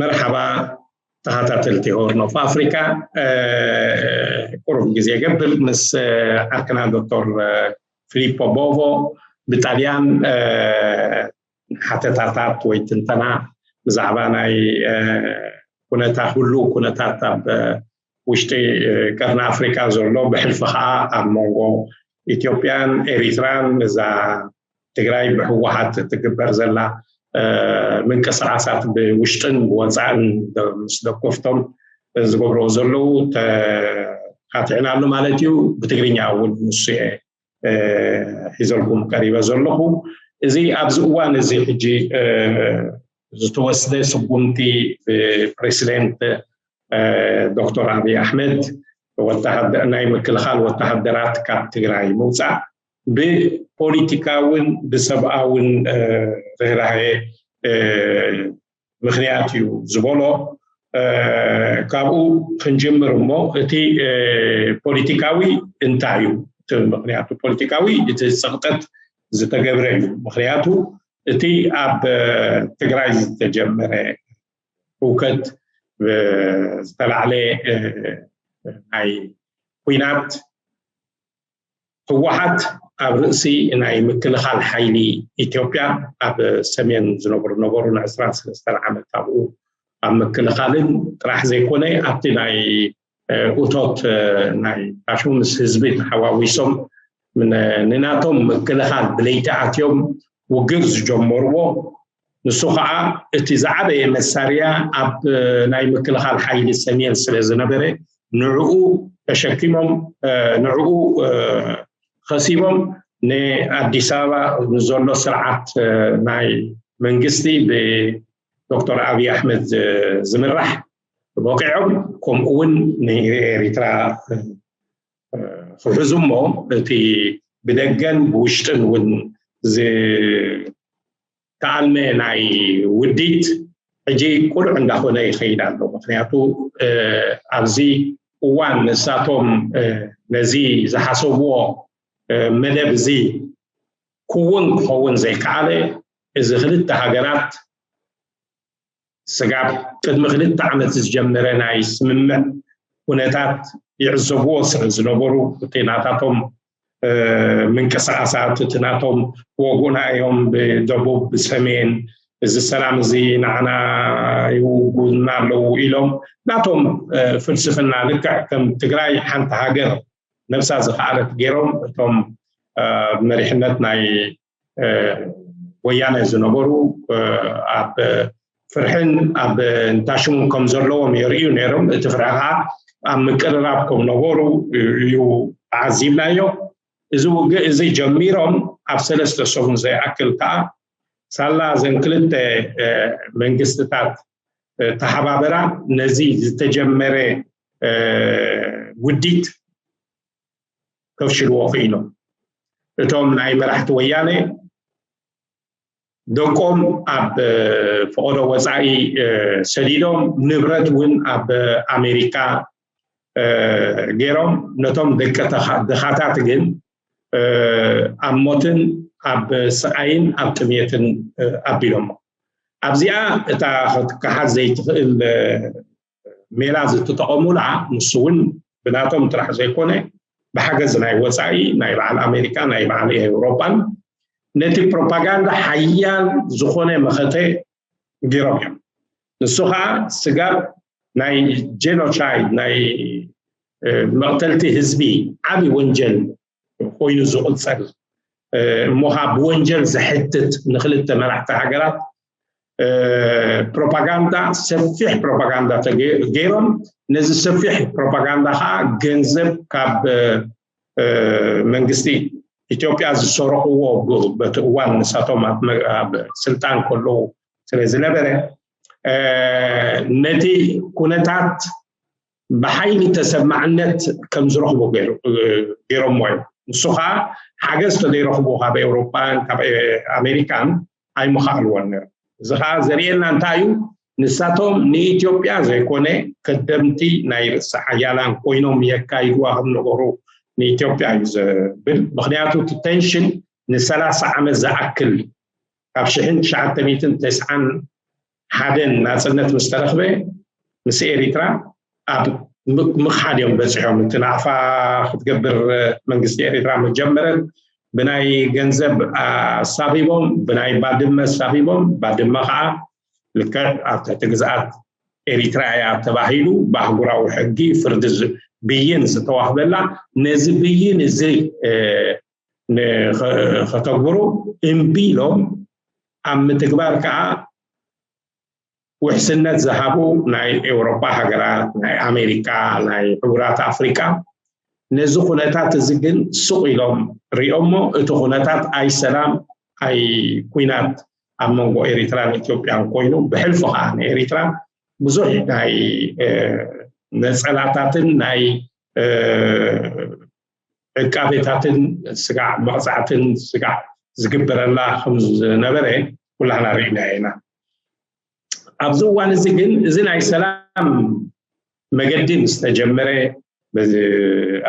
መርሓባ ተኸታተልቲ ሆርን ኦፍ ኣፍሪካ። ቁሩብ ግዜ ገብር ምስ ዓርክና ዶክተር ፊሊፖ ቦቮ ብጣልያን ሓተታታት ወይ ትንተና ብዛዕባ ናይ ኩነታ፣ ህሉ ኩነታት ኣብ ውሽጢ ቀርኒ ኣፍሪካ ዘሎ፣ ብሕልፊ ከዓ ኣብ መንጎ ኢትዮጵያን ኤሪትራን፣ እዛ ትግራይ ብህወሓት ትግበር ዘላ ምንቅስቃሳት ብውሽጥን ብወፃእን ምስ ደገፍቶም ዝገብርዎ ዘለዉ ተካቲዕናሉ ማለት እዩ። ብትግርኛ እውን ንሱ እየ ሒዘልኩም ቀሪበ ዘለኹ። እዚ ኣብዚ እዋን እዚ ሕጂ ዝተወስደ ስጉምቲ ብፕሬሲደንት ዶክተር ኣብይ ኣሕመድ ናይ ምክልኻል ወተሃደራት ካብ ትግራይ ምውፃእ ብፖለቲካውን ብሰብኣውን ርህራሄ ምክንያት እዩ ዝበሎ። ካብኡ ክንጅምር እሞ፣ እቲ ፖለቲካዊ እንታይ እዩ? እቲ ምክንያቱ ፖለቲካዊ፣ እቲ ፀቕጠት ዝተገብረ እዩ። ምክንያቱ እቲ ኣብ ትግራይ ዝተጀመረ ህውከት ዝተላዕለ ናይ ኩናት ህወሓት ኣብ ርእሲ ናይ ምክልኻል ሓይሊ ኢትዮጵያ ኣብ ሰሜን ዝነብሩ ነበሩ ንዕስራን ሰለስተን ዓመት ኣብኡ ኣብ ምክልኻልን ጥራሕ ዘይኮነ ኣብቲ ናይ እቶት ናይ ታሽሙ ምስ ህዝቢ ተሓዋዊሶም ንናቶም ምክልኻል ብለይቲ ኣትዮም ውግእ ዝጀመርዎ፣ ንሱ ከዓ እቲ ዝዓበየ መሳርያ ኣብ ናይ ምክልኻል ሓይሊ ሰሜን ስለ ዝነበረ ንዕኡ ተሸኪሞም ንዕኡ ከሲቦም ንኣዲስ ኣበባ ንዘሎ ስርዓት ናይ መንግስቲ ብዶክተር ኣብይ ኣሕመድ ዝምራሕ በቂዖም፣ ከምኡ እውን ንኤሪትራ ክሕዙ እሞ እቲ ብደገን ብውሽጥን እውን ዝተኣልመ ናይ ውዲት ሕጂ ቁሉዕ እንዳኾነ ይኸይድ ኣሎ። ምክንያቱ ኣብዚ እዋን ንሳቶም ነዚ ዝሓሰብዎ መደብ እዚ ክውን ክኸውን ዘይከኣለ፣ እዚ ክልተ ሃገራት ስጋብ ቅድሚ ክልተ ዓመት ዝጀመረ ናይ ስምምዕ ኩነታት ይዕዘብዎ ስለ ዝነበሩ፣ እቲ ናታቶም ምንቅስቃሳት፣ እቲ ናቶም ወጉና እዮም ብደቡብ ብሰሜን፣ እዚ ሰላም እዚ ንዓና ይውጉና ኣለዉ ኢሎም ናቶም ፍልስፍና፣ ልክዕ ከም ትግራይ ሓንቲ ሃገር ነብሳ ዝኸኣለት ገይሮም፣ እቶም መሪሕነት ናይ ወያነ ዝነበሩ ኣብ ፍርሕን ኣብ እንታሽሙን ከም ዘለዎም የርእዩ ነይሮም። እቲ ፍርሒ ከዓ ኣብ ምቅርራብ ከም ነበሩ እዩ ተዓዚብናዮ። እዚ ውግእ እዚ ጀሚሮም ኣብ ሰለስተ ሰሙን ዘይኣክል ከዓ ሳላ ዘን ክልተ መንግስትታት ተሓባበራ ነዚ ዝተጀመረ ውዲት ከፍሽልዎ ክኢሎም። እቶም ናይ መራሕቲ ወያነ ደቆም ኣብ ፈቐዶ ወፃኢ ሰዲዶም፣ ንብረት እውን ኣብ ኣሜሪካ ገይሮም፣ ነቶም ደቂ ድኻታት ግን ኣብ ሞትን ኣብ ስቓይን ኣብ ጥሜትን ኣቢሎሞ። ኣብዚኣ እታ ክትከሓዝ ዘይትኽእል ሜላ ዝተጠቐሙላ፣ ንሱ እውን ብናቶም ጥራሕ ዘይኮነ ብሓገዝ ናይ ወፃኢ፣ ናይ በዓል ኣሜሪካ፣ ናይ በዓል ኤውሮጳን ነቲ ፕሮፓጋንዳ ሓያል ዝኾነ መኸተ ገይሮም እዮም። ንሱ ከዓ ስጋብ ናይ ጀኖሳይድ፣ ናይ መቕተልቲ ህዝቢ ዓብዪ ወንጀል ኮይኑ ዝቑፀር እሞ ከዓ ብወንጀል ዘሕትት ንክልተ መራሕቲ ሃገራት ፕሮፓጋንዳ፣ ሰፊሕ ፕሮፓጋንዳ ገይሮም፣ ነዚ ሰፊሕ ፕሮፓጋንዳ ከዓ ገንዘብ ካብ መንግስቲ ኢትዮጵያ ዝሰረቕዎ በቲ እዋን ንሳቶም ኣብ ስልጣን ከለዉ ስለ ዝነበረ ነቲ ኩነታት ብሓይሊ ተሰማዕነት ከም ዝረኽቡ ገይሮምዎ እዮም። ንሱ ከዓ ሓገዝ ተዘይረኽቡ ካብ ኤውሮጳን ካብ ኣሜሪካን ኣይምኸኣልዎን ነይሩ። እዚ ከዓ ዘርእየና እንታይ እዩ? ንሳቶም ንኢትዮጵያ ዘይኮነ ከደምቲ ናይ ርእሲ ሓያላን ኮይኖም የካይድዋ ከም ነበሩ ንኢትዮጵያ እዩ ዘብል። ምክንያቱ እቲ ቴንሽን ንሰላሳ ዓመት ዝኣክል ካብ ሽሕን ትሽዓተ ሚእትን ተስዓን ሓደን ናፅነት ምስ ተረኽበ ምስ ኤሪትራ ኣብ ምክሓድ እዮም በፂሖም። እቲ ናቕፋ ክትገብር መንግስቲ ኤሪትራ መጀመረን ብናይ ገንዘብ ኣሳቢቦም፣ ብናይ ባድመ ኣሳቢቦም። ባድመ ከዓ ልክዕ ኣብ ትሕቲ ግዝኣት ኤሪትራ እያ ተባሂሉ ብኣህጉራዊ ሕጊ ፍርዲ ብይን ዝተዋህበላ፣ ነዚ ብይን እዚ ከተግብሩ እምቢ ኢሎም ኣብ ምትግባር ከዓ ውሕስነት ዝሃቡ ናይ ኤውሮጳ ሃገራት፣ ናይ ኣሜሪካ፣ ናይ ሕቡራት ኣፍሪቃ ነዚ ኩነታት እዚ ግን ሱቕ ኢሎም ሪኦሞ። እቲ ኩነታት ኣይ ሰላም ኣይ ኩናት ኣብ መንጎ ኤሪትራን ኢትዮጵያን ኮይኑ፣ ብሕልፊ ከዓ ንኤሪትራ ብዙሕ ናይ ነፀላታትን ናይ ዕቃቤታትን ስጋዕ መቕፃዕትን ስጋዕ ዝግበረላ ከም ዝነበረ ኩላህና ርኢና ኢና። ኣብዚ እዋን እዚ ግን እዚ ናይ ሰላም መገዲ ምስ ተጀመረ፣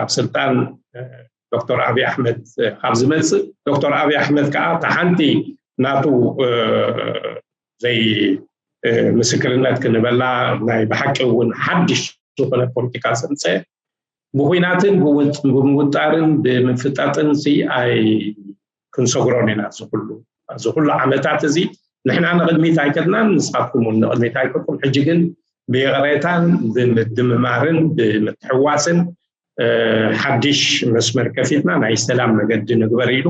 ኣብ ስልጣን ዶክተር ኣብይ ኣሕመድ ካብ ዝመፅእ፣ ዶክተር ኣብይ ኣሕመድ ከዓ እታ ሓንቲ ናቱ ዘይ ምስክርነት ክንበላ ናይ ብሓቂ እውን ሓድሽ ዝኾነ ፖለቲካ ዘምፀ ብኩናትን ብምውጣርን ብምፍጣጥን ሲ ኣይ ክንሰግሮን ኢና። እዚ ኩሉ እዚ ኩሉ ዓመታት እዚ ንሕና ንቕድሚት ኣይከድናን፣ ንስኻትኩም እውን ንቕድሚት ኣይከድኩም። ሕጂ ግን ብይቕሬታን ብምድምማርን ብምትሕዋስን ሓድሽ መስመር ከፊትና ናይ ሰላም መገዲ ንግበር ኢሉ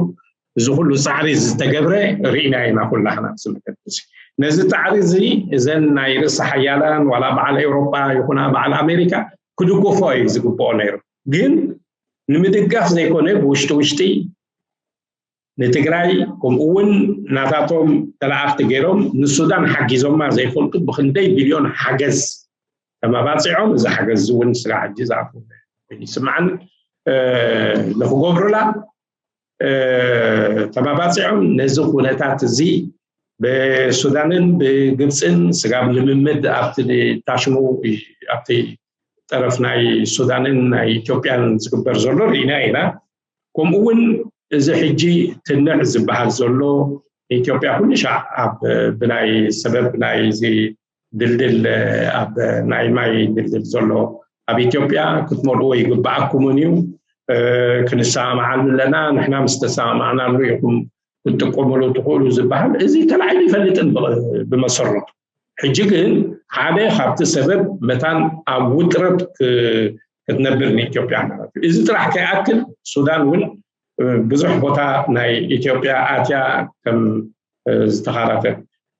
እዚ ኩሉ ፃዕሪ ዝተገብረ ርኢና ኢና ኩላህና። እዚ መገዲ እዚ ነዚ ፃዕሪ እዚ እዘን ናይ ርእሰ ሓያላን ዋላ በዓል ኤውሮጳ ይኹና በዓል ኣሜሪካ ክድግፎ እዩ ዝግብኦ ነይሩ። ግን ንምድጋፍ ዘይኮነ ብውሽጢ ውሽጢ ንትግራይ ከምኡ እውን ናታቶም ተላኣኽቲ ገይሮም ንሱዳን ሓጊዞማ ዘይፈልጡ ብክንደይ ቢልዮን ሓገዝ ተመባፂዖም። እዚ ሓገዝ እውን ስጋ ሕጂ ዝኣፍ ይስማዓን ንክገብሩላ ተመባፂዖም። ነዚ ኩነታት እዚ ብሱዳንን ብግብፅን ስጋብ ልምምድ ኣብቲ ታሽሙ ኣብቲ ጠረፍ ናይ ሱዳንን ናይ ኢትዮጵያን ዝግበር ዘሎ ርኢና ኢና። ከምኡ እውን እዚ ሕጂ ትንዕ ዝበሃል ዘሎ ንኢትዮጵያ ኩሉ ሻዕ ኣብ ብናይ ሰበብ ናይ እዚ ድልድል ኣብ ናይ ማይ ድልድል ዘሎ ኣብ ኢትዮጵያ ክትመልእዎ ይግባኣኩምን እዩ። ክንሰማማዓሉ ኣለና። ንሕና ምስ ተሰማማዕናሉ ኢኹም ክትጥቀሙሉ ትኽእሉ ዝበሃል እዚ ተላዒሉ ይፈልጥን ብመሰረቱ። ሕጂ ግን ሓደ ካብቲ ሰበብ መታን ኣብ ውጥረት ክትነብር ንኢትዮጵያ ማለት እዩ። እዚ ጥራሕ ከይኣክል ሱዳን እውን ብዙሕ ቦታ ናይ ኢትዮጵያ ኣትያ ከም ዝተኻረፈ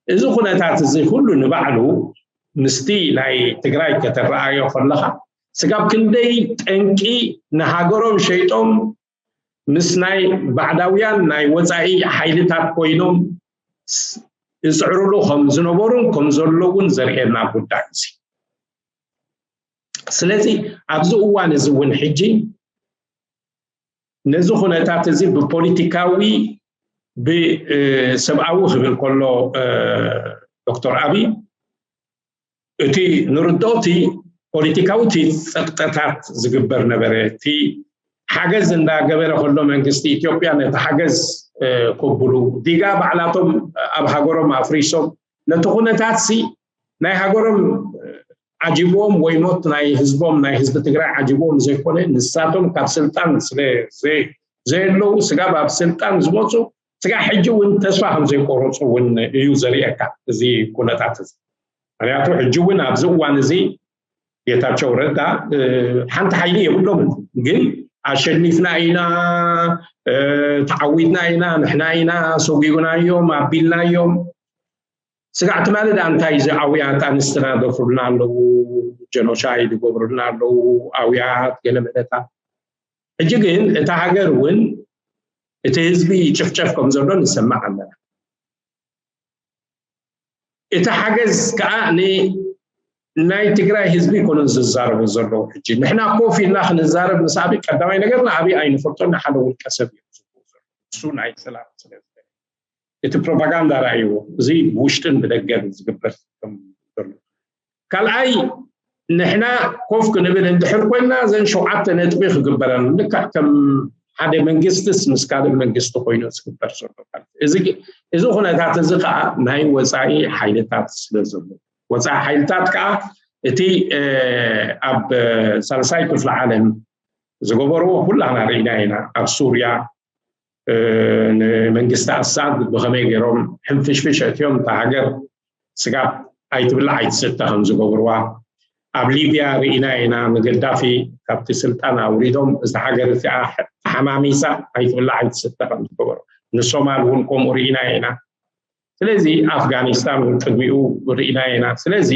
እዚ ኩነታት እዚ ኩሉ ንባዕሉ ምስቲ ናይ ትግራይ ከተረኣዮ ከለኻ ስጋብ ክንደይ ጠንቂ ንሃገሮም ሸይጦም ምስ ናይ ባዕዳውያን ናይ ወፃኢ ሓይልታት ኮይኖም ዝፅዕርሉ ከም ዝነበሩን ከም ዘለውን ዘርእየና ጉዳይ እዚ። ስለዚ ኣብዚ እዋን እዚ እውን ሕጂ ነዚ ኩነታት እዚ ብፖለቲካዊ ብሰብኣዊ ክብል ከሎ ዶክተር ኣብይ እቲ ንርድኦ እቲ ፖለቲካዊ እቲ ፀቅጠታት ዝግበር ነበረ። እቲ ሓገዝ እንዳገበረ ከሎ መንግስቲ ኢትዮጵያ ነቲ ሓገዝ ክብሉ ዲጋ ባዕላቶም ኣብ ሃገሮም ኣፍሪሶም ነቲ ኩነታት ሲ ናይ ሃገሮም ዓጅብዎም ወይ ሞት ናይ ህዝቦም ናይ ህዝቢ ትግራይ ዓጅብዎም ዘይኮነ ንሳቶም ካብ ስልጣን ስለ ዘየለዉ ስጋብ ኣብ ስልጣን ዝመፁ ስጋ ሕጂ እውን ተስፋ ከም ዘይቆረፁ እውን እዩ ዘርእየካ እዚ ኩነታት እዚ። ምክንያቱ ሕጂ እውን ኣብዚ እዋን እዚ ጌታቸው ረዳ ሓንቲ ሓይሊ የብሎምን፣ ግን ኣሸኒፍና ኢና፣ ተዓዊትና ኢና፣ ንሕና ኢና ሰጒጉናዮም ኣቢልናዮም። ስጋዕ ትማሊ ደኣ እንታይ እዚ ኣውያት ኣንስትና ደፍሩልና ኣለዉ፣ ጀኖሳይድ ይገብሩልና ኣለዉ፣ ኣውያት ገለ መለታት። ሕጂ ግን እታ ሃገር እውን እቲ ህዝቢ ጭፍጨፍ ከም ዘሎ ንሰማዕ ኣለና። እቲ ሓገዝ ከዓ ናይ ትግራይ ህዝቢ ይኮኑን ዝዛረቡ ዘለዉ። ሕጂ ንሕና ኮፍ ኢልና ክንዛረብ ምስ ኣብይ ቀዳማይ ነገር ንኣብይ ኣይንፈልጦን ንሓደ ውልቀ ሰብ እዮም ዝብሉ ዘለዉ። እሱ ናይ ሰላም ስለ እቲ ፕሮፓጋንዳ ራእይዎ እዚ ብውሽጥን ብደገን ዝግበር ዘሎ። ካልኣይ ንሕና ኮፍ ክንብል እንድሕር ኮይና ዘን ሸውዓተ ነጥቢ ክግበረን ልክዕ ከም ሓደ መንግስትስ ምስ ካልእ መንግስቲ ኮይኑ ዝግበር ዘሎ እዚ እዚ ኩነታት እዚ ከዓ ናይ ወፃኢ ሓይልታት ስለ ዘሎ፣ ወፃኢ ሓይልታት ከዓ እቲ ኣብ ሳልሳይ ክፍለ ዓለም ዝገበርዎ ኩላና ርኢና ኢና። ኣብ ሱርያ ንመንግስቲ ኣሳድ ብኸመይ ገይሮም ሕንፍሽፍሽ እትዮም እታ ሃገር ስጋብ ኣይትብላዕ ኣይትስተ ከም ዝገብርዋ፣ ኣብ ሊብያ ርኢና ኢና። ንገዳፊ ካብቲ ስልጣን ኣውሪዶም እዛ ሃገር እዚኣ ተሓማሚሳ ኣይትብላዕ ኣይትስተ ከም ዝገበሩ፣ ንሶማል እውን ከምኡ ርኢና ኢና። ስለዚ ኣፍጋኒስታን እውን ቅድሚኡ ርኢና ኢና። ስለዚ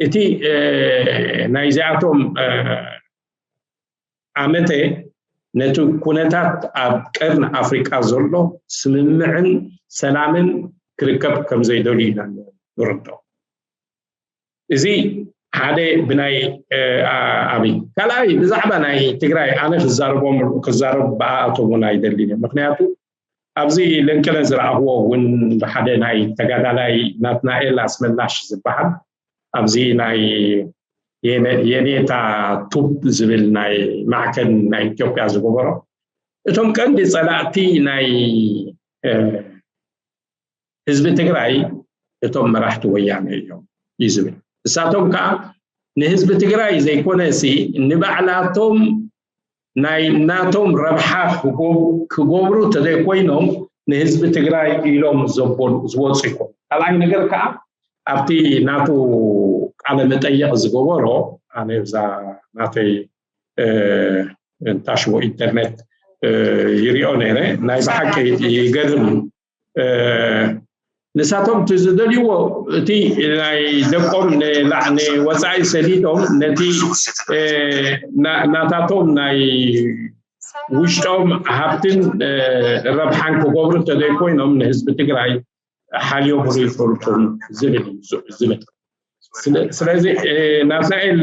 እቲ ናይዚኣቶም ኣመተ ነቲ ኩነታት ኣብ ቀርኒ ኣፍሪቃ ዘሎ ስምምዕን ሰላምን ክርከብ ከም ዘይደልዩ ኢና ንርድኦ። እዚ ሓደ ብናይ ኣብይ። ካልኣይ ብዛዕባ ናይ ትግራይ ኣነ ክዛረቦም ክዛረብ ብኣኣቶም እውን ኣይደልን እዮም። ምክንያቱ ኣብዚ ለንቅለ ዝረኣኽዎ እውን ሓደ ናይ ተጋዳላይ ናትናኤል ኣስመላሽ ዝበሃል ኣብዚ ናይ የኔታ ቱብ ዝብል ናይ ማዕከን ናይ ኢትዮጵያ ዝገበሮ፣ እቶም ቀንዲ ፀላእቲ ናይ ህዝቢ ትግራይ እቶም መራሕቲ ወያነ እዮም እዩ ዝብል። እሳቶም ከዓ ንህዝቢ ትግራይ ዘይኮነ ሲ ንባዕላቶም ናይ ናቶም ረብሓ ክገብሩ ተዘይኮይኖም ንህዝቢ ትግራይ ኢሎም ዘበሉ ዝወፁ ይኮኑ። ካልኣይ ነገር ከዓ ኣብቲ ናቱ ቃለ መጠየቕ ዝገበሮ ኣነ እዛ ናተይ እንታሽዎ ኢንተርኔት ይሪኦ ነይረ። ናይ ብሓቂ ይገርም። ንሳቶም እቲ ዝደልይዎ እቲ ናይ ደቆም ንወፃኢ ሰዲዶም ነቲ ናታቶም ናይ ውሽጦም ሃብትን ረብሓን ክገብሩ እንተዘይኮይኖም ንህዝቢ ትግራይ ሓልዮምሉ ይፈልጡን ዝብል እዩ ዝብል። ስለዚ ናትናኤል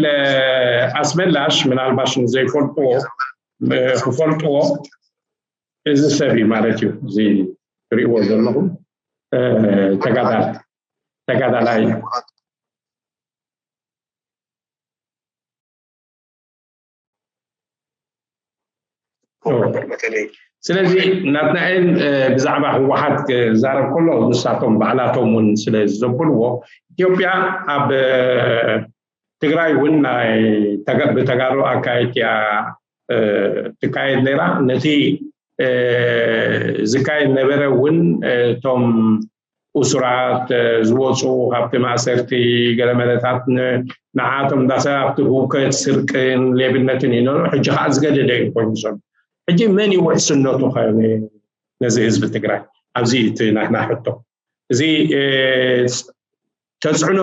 ኣስመላሽ ምናልባሽ ንዘይፈልጥዎ ክፈልጥዎ እዚ ሰብ እዩ ማለት እዩ። እዚ ትሪእዎ ዘለኹም ተጋዳላይ ተጋዳላይ ስለዚ ናትናኤል ብዛዕባ ህወሓት ክዛረብ ከሎ ንሳቶም ባዕላቶም እውን ስለ ዘብልዎ ኢትዮጵያ ኣብ ትግራይ እውን ናይ ብተጋሩ ኣካየድያ ትካየድ ነይራ። ነቲ ዝካየድ ነበረ እውን እቶም እሱራት ዝወፁ ካብቲ ማእሰርቲ ገለመለታት ንዓቶም እንዳሰ ኣብቲ ህውከት ስርቅን ሌብነትን ይነሩ ሕጂ ከዓ ዝገደደ እዩ ኮይኑ ዘሎ። ሕጂ መን እዩ ውሕስነቱ ነዚ ህዝቢ ትግራይ? ኣብዚ እቲ ናትና ሕቶ እዚ ተፅዕኖ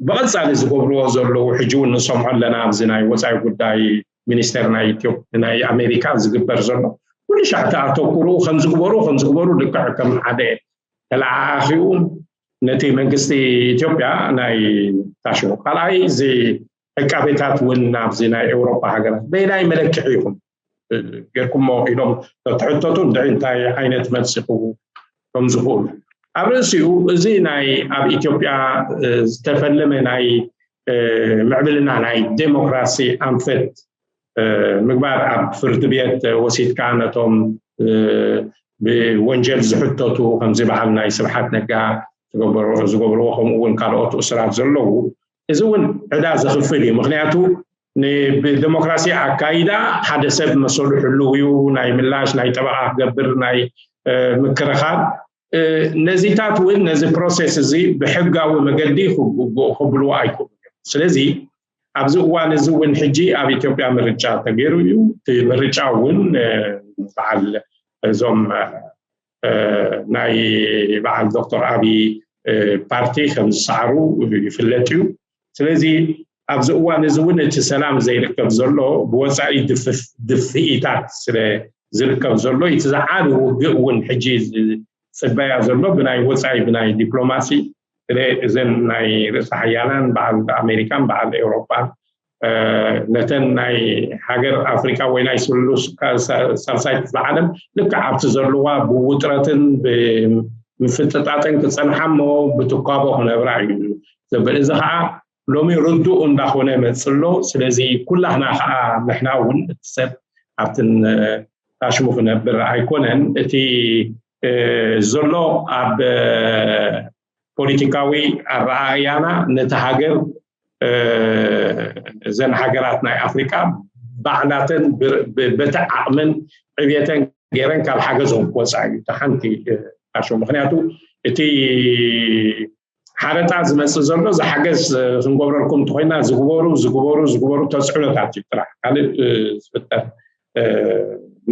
ብቐፃሊ ዝገብርዎ ዘለዉ ሕጂ እውን ንሰምዖ ኣለና። ኣብዚ ናይ ወፃኢ ጉዳይ ሚኒስቴር ናይ ኢትዮጵያ ናይ ኣሜሪካ ዝግበር ዘሎ ኩሉ ሻዕ ተኣተኩሩ ከምዝግበሩ ከምዝግበሩ ልክዕ ከም ሓደ ተለዓዓኺኡ ነቲ መንግስቲ ኢትዮጵያ ናይ ታሽሙ ካልኣይ እዚ ዕቃቤታት እውን ናብዚ ናይ ኤውሮፓ ሃገራት በይናይ መለክዒ ይኹም ጌርኩሞ ኢሎም ተትሕተቱ እንድዒ እንታይ ዓይነት መልሲ ክህቡ ከም ዝኽእሉ ኣብ ርእሲኡ እዚ ናይ ኣብ ኢትዮጵያ ዝተፈለመ ናይ ምዕብልና ናይ ዴሞክራሲ ኣንፈት ምግባር ኣብ ፍርዲ ቤት ወሲድካ ነቶም ብወንጀል ዝሕተቱ ከምዚ በዓል ናይ ስብሓት ነጋ ዝገብርዎ ከምኡ እውን ካልኦት እሱራት ዘለዉ እዚ እውን ዕዳ ዘኽፍል እዩ። ምክንያቱ ብደሞክራሲ ኣካይዳ ሓደ ሰብ መሰሉ ሕልው እዩ። ናይ ምላሽ ናይ ጠበቃ ክገብር ናይ ምክርኻር ነዚታት እውን ነዚ ፕሮሴስ እዚ ብሕጋዊ መገዲ ክብልዎ ኣይክእሉ እዮም። ስለዚ ኣብዚ እዋን እዚ እውን ሕጂ ኣብ ኢትዮጵያ ምርጫ ተገይሩ እዩ። እቲ ምርጫ እውን በዓል እዞም ናይ በዓል ዶክተር ኣብይ ፓርቲ ከም ዝሰዓሩ ይፍለጥ እዩ። ስለዚ ኣብዚ እዋን እዚ እውን እቲ ሰላም ዘይርከብ ዘሎ ብወፃኢ ድፍኢታት ስለ ዝርከብ ዘሎ እቲ ዝዓቢ ውግእ እውን ሕጂ ዝፅበያ ዘሎ ብናይ ወፃኢ ብናይ ዲፕሎማሲ እዘን ናይ ርእሰ ሓያላን በዓል ኣሜሪካን በዓል ኤውሮጳን ነተን ናይ ሃገር ኣፍሪካ ወይ ናይ ስሉስ ሳልሳይ ክፍለ ዓለም ልክዕ ኣብቲ ዘለዋ ብውጥረትን ብምፍጥጣጥን ክፀንሓ እሞ ብትኳቦ ክነብራ እዩ ዘብል። እዚ ከዓ ሎሚ ርዱእ እንዳኾነ መፅሎ። ስለዚ ኩላህና ከዓ ንሕና እውን እቲ ሰብ ኣብትን ታሽሙ ክነብር ኣይኮነን። እቲ ዘሎ ኣብ ፖለቲካዊ ኣረኣእያና ነቲ ሃገር እዘን ሃገራት ናይ ኣፍሪካ ባዕላተን በቲ ዓቕምን ዕብየተን ገይረን ካብ ሓገዞም ክወፃ እዩ። ሓንቲ ሽ ምክንያቱ እቲ ሓረጣ ዝመፅእ ዘሎ ዝሓገዝ ክንገብረልኩም እንተኮይና ዝግበሩ ዝግበሩ ዝግበሩ ተፅዕኖታት እዩ ጥራሕ ካልእ ዝፍጠር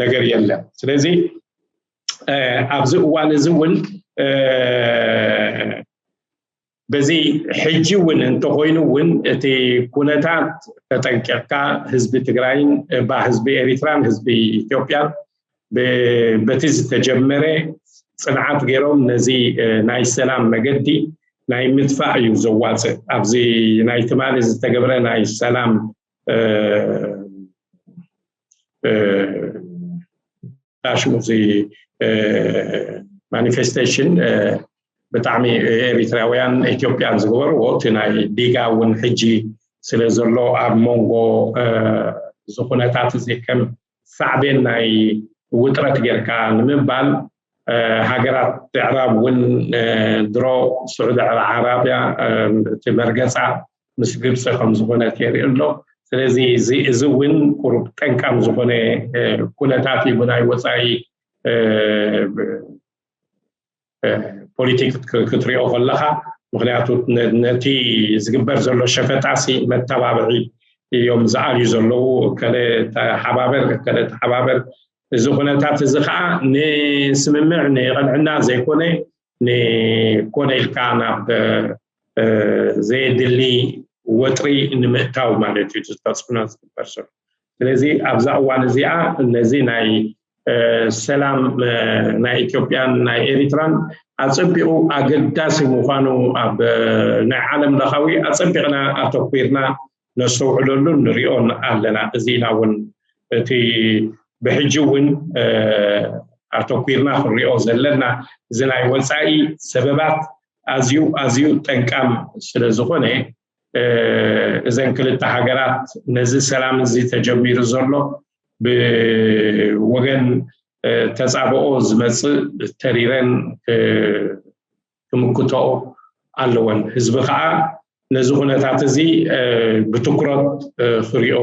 ነገር የለን። ስለዚ ኣብዚ እዋን እዚ እውን በዚ ሕጂ እውን እንተኮይኑ እውን እቲ ኩነታት ተጠንቂቕካ ህዝቢ ትግራይን ባ ህዝቢ ኤሪትራን ህዝቢ ኢትዮጵያን በቲ ዝተጀመረ ፅንዓት ገይሮም ነዚ ናይ ሰላም መገዲ ናይ ምጥፋእ እዩ ዘዋፅእ። ኣብዚ ናይ ትማሊ ዝተገብረ ናይ ሰላም ሽሙ እዚ ማኒፌስቴሽን ብጣዕሚ ኤሪትራውያን ኢትዮጵያን ዝገበርዎ እቲ ናይ ዲጋ እውን ሕጂ ስለ ዘሎ ኣብ መንጎ እዚ ኩነታት እዚ ከም ሳዕቤን ናይ ውጥረት ጌርካ ንምባል ሃገራት ኣዕራብ እውን ድሮ ስዑዲ ዓረብያ እቲ መርገፃ ምስ ግብፂ ከም ዝኾነት የርኢ ኣሎ። ስለዚ እዚ እውን ቁሩብ ጠንቃም ዝኾነ ኩነታት እዩ ብናይ ወፃኢ ፖሊቲክ ክትሪኦ ከለካ። ምክንያቱ ነቲ ዝግበር ዘሎ ሸፈጣ ሲ መተባብዒ እዮም ዝኣልዩ ዘለዉ። ከለ ተሓባበር ከለ ተሓባበር። እዚ ኩነታት እዚ ከዓ ንስምምዕ ንቅንዕና ዘይኮነ ንኮነ ኢልካ ናብ ዘየድሊ ወጥሪ ንምእታው ማለት እዩ ተፅዕኖ ዝግበር ዘሎ። ስለዚ ኣብዛ እዋን እዚኣ ነዚ ናይ ሰላም ናይ ኢትዮጵያን ናይ ኤሪትራን ኣፀቢቑ ኣገዳሲ ምዃኑ ኣብ ናይ ዓለም ለኻዊ ኣፀቢቕና ኣተኩርና ነስተውዕለሉ ንሪኦን ኣለና። እዚ ኢና እውን እቲ ብሕጂ እውን ኣተኩርና ክንሪኦ ዘለና እዚ ናይ ወፃኢ ሰበባት ኣዝዩ ኣዝዩ ጠንቃም ስለ ዝኾነ እዘን ክልተ ሃገራት ነዚ ሰላም እዚ ተጀሚሩ ዘሎ ብወገን ተፃብኦ ዝመፅእ ተሪረን ክምክተኦ ኣለወን። ህዝቢ ከዓ ነዚ ኩነታት እዚ ብትኩረት ክሪኦ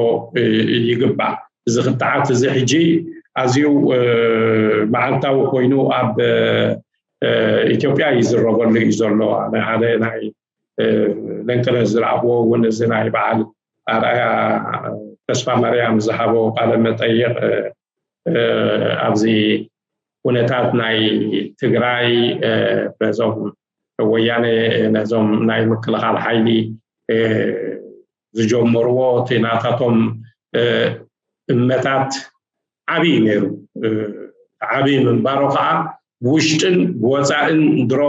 ይግባእ። እዚ ክትዓት እዚ ሕጂ ኣዝዩ መዓልታዊ ኮይኑ ኣብ ኢትዮጵያ ይዝረበሉ እዩ ዘሎ። ሓደ ናይ ለንቅነ ዝረኣኽዎ እውን እዚ ናይ በዓል ኣርኣያ ተስፋ ማርያም ዝሃቦ ቃለ መጠይቕ ኣብዚ ኩነታት ናይ ትግራይ በዞም ወያነ ነዞም ናይ ምክልኻል ሓይሊ ዝጀመርዎ እቲ ናታቶም እመታት ዓብዪ ነይሩ። ዓብዪ ምንባሮ ከዓ ብውሽጥን ብወፃእን ድሮ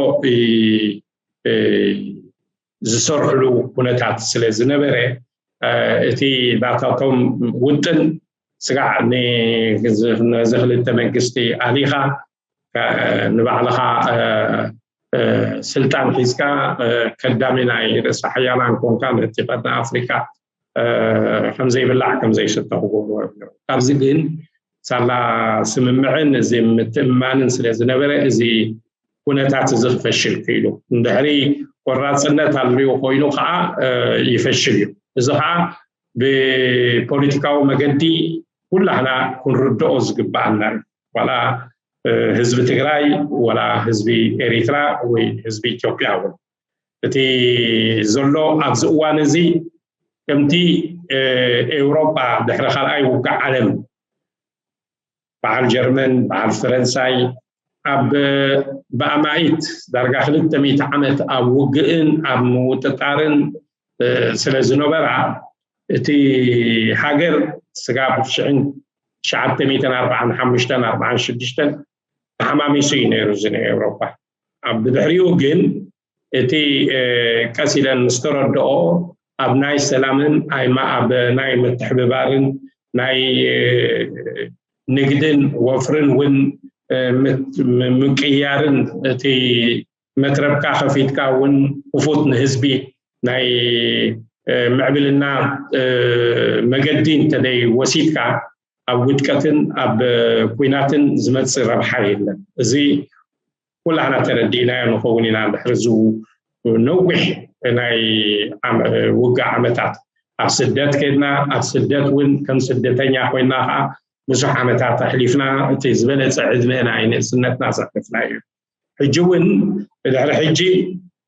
ዝሰርሕሉ ኩነታት ስለ ዝነበረ እቲ ናታቶም ውጥን ስጋዕ ነዚ ክልተ መንግስቲ ኣሊኻ ንባዕልኻ ስልጣን ሒዝካ ከዳሚ ናይ ርእሰ ሓያላን ኮንካ ነቲ ቀርኒ ኣፍሪካ ከምዘይብላዕ ከምዘይስተ ክገብርዎ እዮም። ካብዚ ግን ሳላ ስምምዕን እዚ ምትእምማንን ስለ ዝነበረ እዚ ኩነታት እዚ ክፈሽል ክኢሉ። እንድሕሪ ቆራፅነት ኣልዩ ኮይኑ ከዓ ይፈሽል እዩ። እዚ ከዓ ብፖለቲካዊ መገዲ ኩላህና ክንርድኦ ዝግባኣና እዩ። ዋላ ህዝቢ ትግራይ ዋላ ህዝቢ ኤሪትራ ወይ ህዝቢ ኢትዮጵያ እውን እቲ ዘሎ ኣብዚ እዋን እዚ ከምቲ ኤውሮጳ ድሕሪ ካልኣይ ውግእ ዓለም በዓል ጀርመን በዓል ፈረንሳይ ኣብ ብኣማኢት ዳርጋ ክልተ ሚእቲ ዓመት ኣብ ውግእን ኣብ ምውጥጣርን ስለ ዝነበራ እቲ ሃገር ስጋብ ሽሕን ትሽዓተ ሚእትን ኣርባዓን ሓሙሽተን ኣርባዓን ሽዱሽተን ተሓማሚሱ እዩ ነይሩ እዚ ናይ ኤውሮፓ። ኣብ ብድሕሪኡ ግን እቲ ቀስ ኢለን ምስ ተረድኦ ኣብ ናይ ሰላምን ኣብ ናይ ምትሕብባርን ናይ ንግድን ወፍርን እውን ምቅያርን እቲ መትረብካ ከፊትካ እውን ክፉት ንህዝቢ ናይ ምዕብልና መገዲ እንተደይ ወሲድካ ኣብ ውድቀትን ኣብ ኩናትን ዝመፅእ ረብሓ የለን። እዚ ኩላህና ተረዲእናዮ ንኸውን ኢና። ድሕሪ ዝው ነዊሕ ናይ ዓመ- ውግእ ዓመታት ኣብ ስደት ከድና፣ ኣብ ስደት እውን ከም ስደተኛ ኮይና ከዓ ብዙሕ ዓመታት ኣሕሊፍና። እቲ ዝበለፀ ዕድመ ናይ ንእስነትና ዘሕለፍና እዩ። ሕጂ እውን ድሕሪ ሕጂ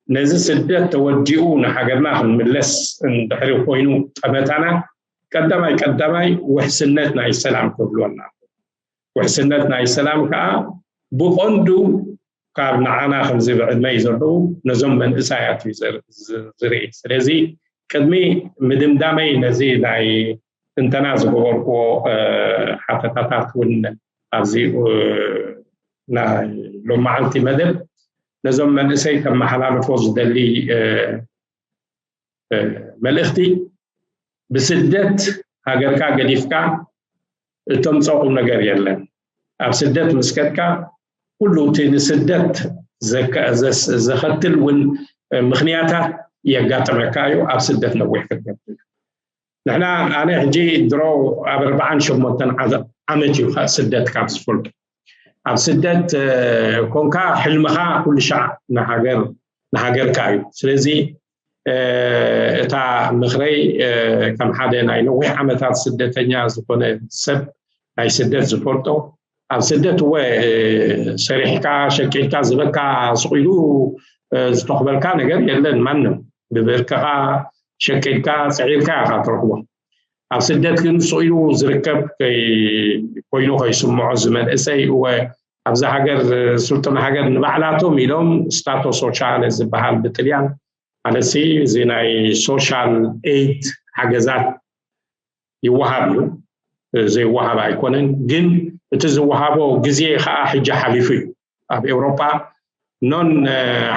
ነዚ ስደት ተወዲኡ ንሃገርና ክንምለስ እንድሕሪ ኮይኑ ጠመታና ቀዳማይ ቀዳማይ ውሕስነት ናይ ሰላም ክህልወና። ውሕስነት ናይ ሰላም ከዓ ብቐንዱ ካብ ንዓና ከምዚ ብዕድመይ ዘለዉ ነዞም መንእሳያት እዩ ዝርኢ። ስለዚ ቅድሚ ምድምዳመይ ነዚ ናይ ትንተና ዝገበርኩዎ ሓተታታት እውን ኣብዚ ናይ ሎመዓልቲ መደብ ነዞም መንእሰይ ከመሓላልፎ ዝደሊ መልእኽቲ፣ ብስደት ሃገርካ ገዲፍካ እተምፅኦ ቁም ነገር የለን። ኣብ ስደት ምስ ከድካ ኩሉ እቲ ንስደት ዘከትል እውን ምኽንያታት የጋጥመካ እዩ። ኣብ ስደት ነዊሕ ክትገብር ንሕና ኣነ ሕጂ ድሮ ኣብ ኣርባዓን ሸሞንተን ዓመት እዩ ስደት ካብ ዝፈልጡ። ኣብ ስደት ኮንካ ሕልምኻ ኩሉ ሻዕ ንሃገር ንሃገርካ እዩ። ስለዚ እታ ምኽረይ ከም ሓደ ናይ ነዊሕ ዓመታት ስደተኛ ዝኾነ ሰብ ናይ ስደት ዝፈልጦ ኣብ ስደት እወ ሰሪሕካ ሸቂልካ ዝበካ ስቑኢሉ ዝተኽበልካ ነገር የለን። ማንም ብብርክኻ ሸቂልካ ፅዒርካ ኢኻ ትረኽቦ። ኣብ ስደት ግን ስቑኢሉ ዝርከብ ኮይኑ ከይስምዖ ዝመንእሰይ እወ ኣብዛ ሃገር ስልጡን ሃገር ንባዕላቶም ኢሎም ስታቶ ሶሻለ ዝበሃል ብጥልያን ማለት እዚ ናይ ሶሻል ኤድ ሓገዛት ይወሃብ እዩ። ዘይወሃብ ኣይኮነን፣ ግን እቲ ዝወሃቦ ግዜ ከዓ ሕጂ ሓሊፉ እዩ። ኣብ ኤውሮጳ ኖን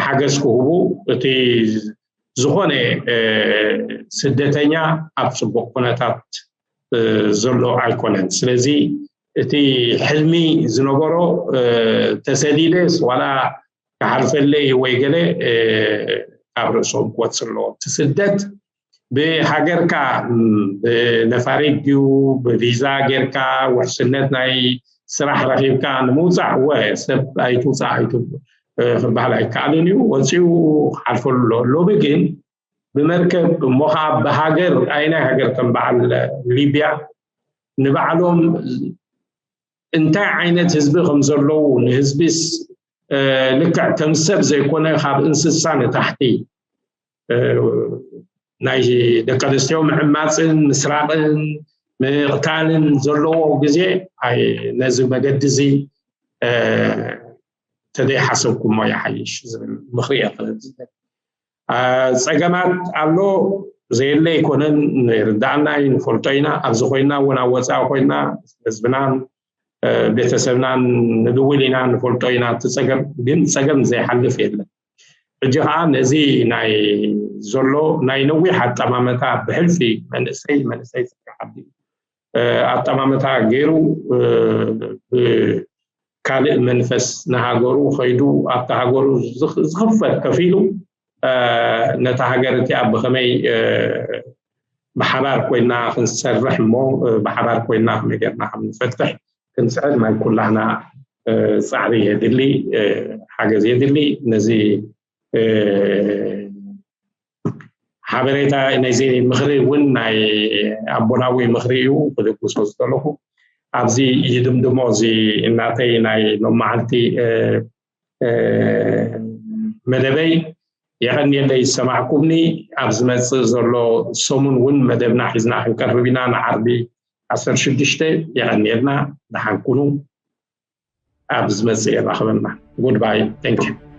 ሓገዝ ክህቡ እቲ ዝኾነ ስደተኛ ኣብ ፅቡቅ ኩነታት ዘሎ ኣይኮነን። ስለዚ እቲ ሕልሚ ዝነበሮ ተሰዲደስ ዋላ ክሓልፈለይ ወይ ገለ ካብ ርእሶም ክወፅእ ኣለዎ። እቲ ስደት ብሃገርካ ብነፋሪት ድዩ ብቪዛ ጌርካ ውሕስነት ናይ ስራሕ ረኺብካ ንምውፃእ ወ ሰብ ኣይትውፃእ ኣይትውፅእ ክበሃል ኣይከኣልን እዩ። ወፂኡ ክሓልፈሉ ኣሎ። ሎሚ ግን ብመርከብ እሞ ከዓ ብሃገር ኣይናይ ሃገር ከም በዓል ሊብያ ንባዕሎም እንታይ ዓይነት ህዝቢ ከም ዘለዉ ንህዝቢስ ልክዕ ከም ሰብ ዘይኮነ ካብ እንስሳ ንታሕቲ ናይ ደቂ ኣንስትዮ ምዕማፅን ምስራቕን ምቕታልን ዘለዎ ግዜ ነዚ መገዲ እዚ ተዘይሓሰብኩሞ ይሓይሽ ዝብል ምኽሪ እየ ክህብ ዝደሊ። ፀገማት ኣሎ ዘየለ ኣይኮነን፣ ይርዳእና እዩ፣ ንፈልጦ ኢና። ኣብዚ ኮይና እውን ኣብ ወፃኢ ኮይና ህዝብናን ቤተሰብናን ንድውል ኢና፣ ንፈልጦ ኢና። እቲ ፀገም ግን ፀገም ዘይሓልፍ የለን። ሕጂ ከዓ ነዚ ናይ ዘሎ ናይ ነዊሕ ኣጠማመታ ብሕልፊ መንእሰይ መንእሰይ ስራሕ ዓዲ ኣጠማመታ ገይሩ ካልእ መንፈስ ንሃገሩ ከይዱ ኣብቲ ሃገሩ ዝኽፈል ከፊሉ ነታ ሃገር እቲኣ ብኸመይ ብሓባር ኮይና ክንሰርሕ እሞ ብሓባር ኮይና ከመይ ጌርና ከም ንፈትሕ ክንፅዕር ናይ ኩላህና ፃዕሪ የድሊ፣ ሓገዝ የድሊ። ነዚ ሓበሬታ ናይዚ ምኽሪ እውን ናይ ኣቦናዊ ምኽሪ እዩ ክልግሶ ዝደለኹ። ኣብዚ ይድምድሞ እዚ እናተይ ናይ ሎመዓልቲ መደበይ። የቐንየለይ ዝሰማዕኩምኒ። ኣብ ዝመፅእ ዘሎ ሰሙን እውን መደብና ሒዝና ክንቀርብ ኢና። ንዓርቢ ዓሰርተ ሽዱሽተ የቐንየልና። ደሓን ኩኑ። ኣብ ዝመፅእ የራኽበና። ጉድባይ። Thank you።